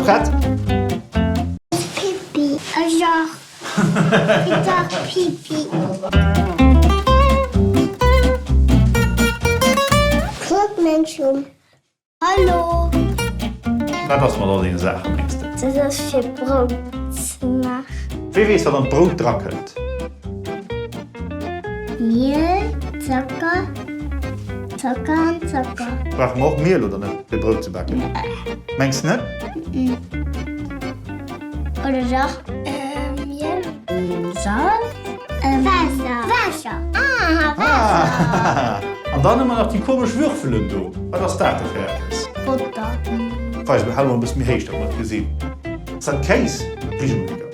Prett? Pippi, Ech och. Ech och Pippi. Kuck meng Schung. Hallo. Wat ass mat all deene Saachen, mengs de? Dat ass fir Brout ze maachen. Wie weess, wat an d'Brout drakënnt? Miel, Zocker, Zocker an Zocker. Brauche mer och Miel oder net, fir Brout ze baken? Nee. Mengs net? Oder dach? Miel, Salz, Waasser. Waasser! Ah, Waasser! An dann hu mer nach déi komesch Würfelen do. Wat ass dat da fir eppes? Botter. Weis mol, hal mol e bësse méi héich, datt mer et gesinn. Ass dat Kéis? Rich emol eng Kéier.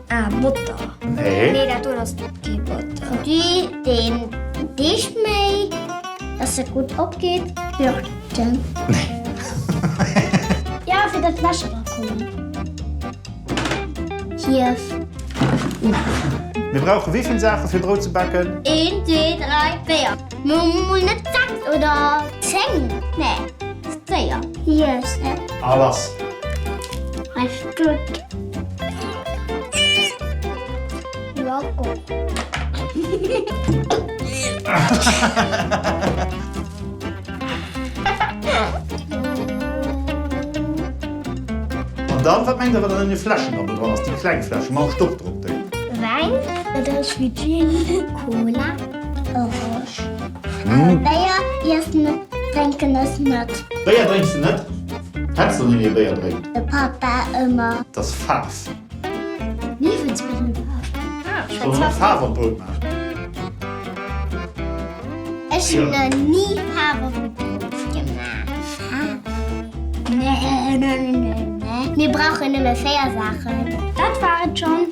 Ah, Botter. Nee. Nee, dat do ass kee Botter. Du den Deeg méi, dass et gutt opgeet. Würzen. Nee. Ja, fir datt d'Lächer dra kommen. Hief. Mir brauche wéi vill Saache fir Brout ze baken? Een, zwee, dräi, véier. Mol net 6 oder 10, nee, 4. Hief. A lass! Ass gutt. Lecker. An dann, wat mengt der, wat an deene Fläschen dann do dran ass? Déi kleng Fläsche mam Stopp drop, déi. Wäin, dat ass wéi Gin, Cola, Orange. Awer Béier iessen, drénken ech net. Béier drénks de net? Kenns de ni, wéi ee Béier drénkt? De Papa ëmmer. Dat ass Faarf. Liewensmëttelfaarf. Solle mer Faarf an d'Brout maachen? Ech hunn nach ni Faarf op d'Brout gemaach. Faarf? Nee, nee, nee, nee. Mir brauchen nëmme 4 Saachen. Dat war et schonn.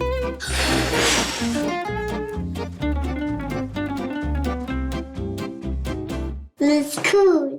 Dat ass cool.